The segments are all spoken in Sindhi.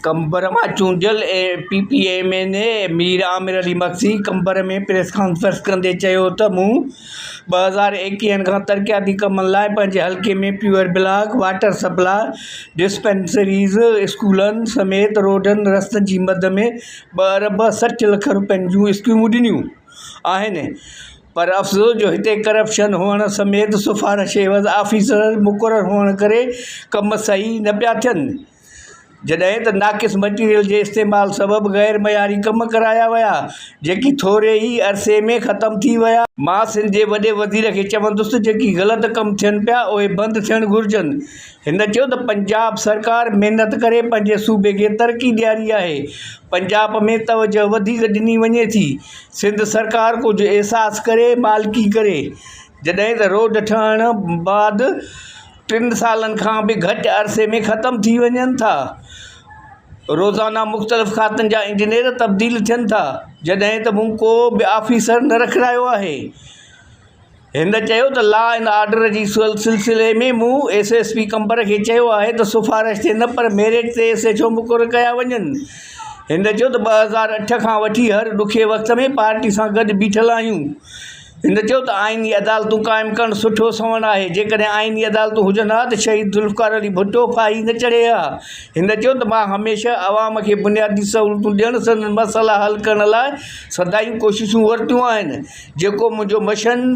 قمبر مان چونڊيل P P M N A Mir Amir Ali Magsi Qambar ۾ press conference ڪندي چيو ته مون 2021 کان ترقياتي ڪمن لاء پنهنجي حلقي ۾ paver block, water supply, dispensaries, اسڪولن سميت روڊن رستن جي مد ۾ ٻه ارب 60 لک روپين جون اسڪيمون ڏنيون آهن پر افسوس جو هتي ڪرپشن هئڻ سميت سفارش عيوض آفيسر مقرر هئڻ ڪري ڪم صحيح نه پيا ٿين. جڏهن ته ناقص مٽيريل جي استعمال سبب غير معياري ڪم ڪرايا ويا، جيڪي ٿوري ئي عرصي ۾ ختم ٿي ويا. مان سنڌ جي وڏي وزير کي چوندس ته جيڪي غلط ڪم ٿين پيا اهي بند ٿيڻ گهرجن. هن چيو ته پنجاب سرڪار محنت ڪري پنهنجي صوبي کي ترقي ڏياري آهي، پنجاب ۾ توجهه وڌيڪ ڏني وڃي ٿي، سنڌ سرڪار ڪجهه احساس ڪري مالڪي ڪري، جڏهن ته روڊ ٺهڻ بعد ٽن سالن کان به گهٽ عرصي ۾ ختم ٿي وڃن ٿا. روزانه مختلف کاتن جا انجنيئر تبديل ٿين ٿا، جڏهن ته مون ڪو به آفيسر نه رکرايو آهي. هن چيو ته لا اينڊ آرڊر جي سلسلي ۾ مون ايس ايس پي قمبر کي چيو آهي ته سفارش تي نه پر ميرٽ تي ايس ايڇ او مقرر ڪيا وڃن. هن چيو ته 2008 کان وٺي هر ڏکي وقت ۾ پارٽي سان گڏ بيٺل آهيون. هن چيو ته آئيني عدالتون قائم ڪرڻ سٺو سنئوڻ آهي، جيڪڏهن آئيني عدالتون هجن ها ته شهيد ذوالفقار علي ڀٽو ڦاهي نه چڙهي ها. هن چيو ته مان هميشه عوام کي بنيادي سهولتون ڏيڻ سندن مسئلا حل ڪرڻ لاء سدائين ڪوششون ورتيون آهن جيڪو منهنجو مشن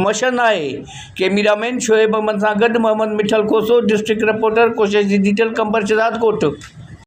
مشن آهي. ڪئميرا مين شعيب احمد سان گڏ Muhammad Mithal Khoso, district reporter, Koshish digital, Qambar Shahdadkot.